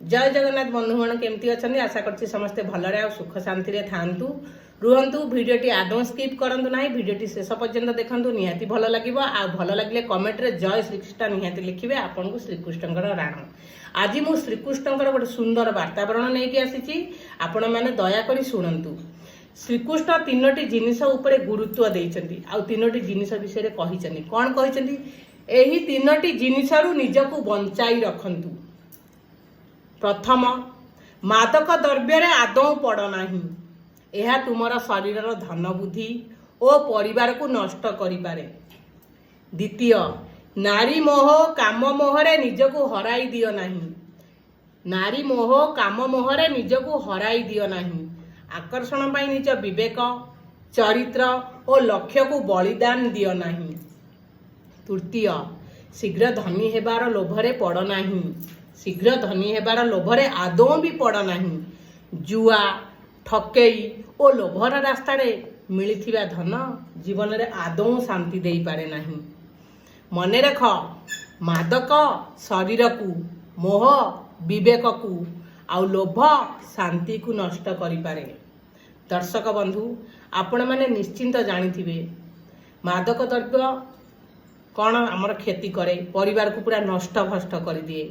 ଜୟ ଜଗନ୍ନାଥ ବନ୍ଧୁଗଣ, କେମିତି ଅଛନ୍ତି? ଆଶା କରୁଛି ସମସ୍ତେ ଭଲରେ ଆଉ ସୁଖ ଶାନ୍ତିରେ ଥାଆନ୍ତୁ, ରୁହନ୍ତୁ। ଭିଡ଼ିଓଟି ଆଦୌ ସ୍କିପ୍ କରନ୍ତୁ ନାହିଁ। ଭିଡ଼ିଓଟି ଶେଷ ପର୍ଯ୍ୟନ୍ତ ଦେଖନ୍ତୁ, ନିହାତି ଭଲ ଲାଗିବ। ଆଉ ଭଲ ଲାଗିଲେ କମେଣ୍ଟରେ ଜୟ ଶ୍ରୀକୃଷ୍ଣ ନିହାତି ଲେଖିବେ। ଆପଣଙ୍କୁ ଶ୍ରୀକୃଷ୍ଣଙ୍କର ରାଣ। ଆଜି ମୁଁ ଶ୍ରୀକୃଷ୍ଣଙ୍କର ଗୋଟେ ସୁନ୍ଦର ବାର୍ତ୍ତାବରଣ ନେଇକି ଆସିଛି। ଆପଣମାନେ ଦୟାକରି ଶୁଣନ୍ତୁ। ଶ୍ରୀକୃଷ୍ଣ ତିନୋଟି ଜିନିଷ ଉପରେ ଗୁରୁତ୍ୱ ଦେଇଛନ୍ତି ଆଉ ତିନୋଟି ଜିନିଷ ବିଷୟରେ କହିଛନ୍ତି। କ'ଣ କହିଛନ୍ତି? ଏହି ତିନୋଟି ଜିନିଷରୁ ନିଜକୁ ବଞ୍ଚାଇ ରଖନ୍ତୁ। ପ୍ରଥମ, ମାଦକ ଦ୍ରବ୍ୟରେ ଆଦୌ ପଡ଼ ନାହିଁ। ଏହା ତୁମର ଶରୀରର, ଧନ, ବୁଦ୍ଧି ଓ ପରିବାରକୁ ନଷ୍ଟ କରିପାରେ। ଦ୍ୱିତୀୟ, ନାରୀ ମୋହ, କାମ ମୋହରେ ନିଜକୁ ହରାଇ ଦିଅ ନାହିଁ। ନାରୀ ମୋହ, କାମ ମୋହରେ ନିଜକୁ ହରାଇ ଦିଅ ନାହିଁ। ଆକର୍ଷଣ ପାଇଁ ନିଜ ବିବେକ, ଚରିତ୍ର ଓ ଲକ୍ଷ୍ୟକୁ ବଳିଦାନ ଦିଅ ନାହିଁ। ତୃତୀୟ, ଶୀଘ୍ର ଧନୀ ହେବାର ଲୋଭରେ ପଡ଼ ନାହିଁ। ଶୀଘ୍ର ଧନୀ ହେବାର ଲୋଭରେ ଆଦୌ ବି ପଡ଼ ନାହିଁ। ଜୁଆ, ଠକେଇ ଓ ଲୋଭର ରାସ୍ତାରେ ମିଳିଥିବା ଧନ ଜୀବନରେ ଆଦୌ ଶାନ୍ତି ଦେଇପାରେ ନାହିଁ। ମନେ ରଖ, ମାଦକ ଶରୀରକୁ, ମୋହ ବିବେକକୁ ଆଉ ଲୋଭ ଶାନ୍ତିକୁ ନଷ୍ଟ କରିପାରେ। ଦର୍ଶକ ବନ୍ଧୁ, ଆପଣମାନେ ନିଶ୍ଚିନ୍ତ ଜାଣିଥିବେ ମାଦକ ଦ୍ରବ୍ୟ କ'ଣ ଆମର କ୍ଷତି କରେ। ପରିବାରକୁ ପୁରା ନଷ୍ଟ ଭ୍ରଷ୍ଟ କରିଦିଏ।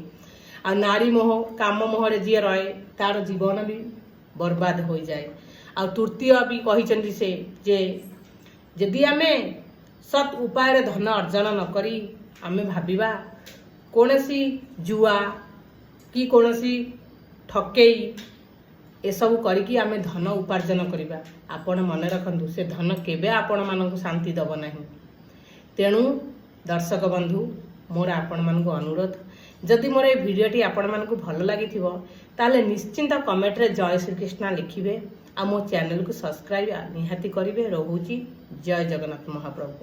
ଆଉ ନାରୀ ମୋହ, କାମ ମୋହରେ ଯିଏ ରହେ, ତାର ଜୀବନ ବି ବର୍ବାଦ ହୋଇଯାଏ। ଆଉ ତୃତୀୟ ବି କହିଛନ୍ତି ସେ ଯେ ଯଦି ଆମେ ସତ୍ ଉପାୟରେ ଧନ ଅର୍ଜନ ନ କରି ଆମେ ଭାବିବା କୌଣସି ଜୁଆ କି କୌଣସି ଠକେଇ ଏସବୁ କରିକି ଆମେ ଧନ ଉପାର୍ଜନ କରିବା, ଆପଣ ମନେ ରଖନ୍ତୁ, ସେ ଧନ କେବେ ଆପଣମାନଙ୍କୁ ଶାନ୍ତି ଦେବ ନାହିଁ। ତେଣୁ ଦର୍ଶକ ବନ୍ଧୁ, ମୋର ଆପଣମାନଙ୍କୁ ଅନୁରୋଧ, ଯଦି ମୋର ଏ ଭିଡ଼ିଓଟି ଆପଣମାନଙ୍କୁ ଭଲ ଲାଗିଥିବ, ତାହେଲେ ନିଶ୍ଚିନ୍ତ କମେଣ୍ଟରେ ଜୟ ଶ୍ରୀକୃଷ୍ଣ ଲେଖିବେ ଆଉ ମୋ ଚ୍ୟାନେଲକୁ ସବସ୍କ୍ରାଇବ୍ ନିହାତି କରିବେ। ରହୁଛି। ଜୟ ଜଗନ୍ନାଥ ମହାପ୍ରଭୁ।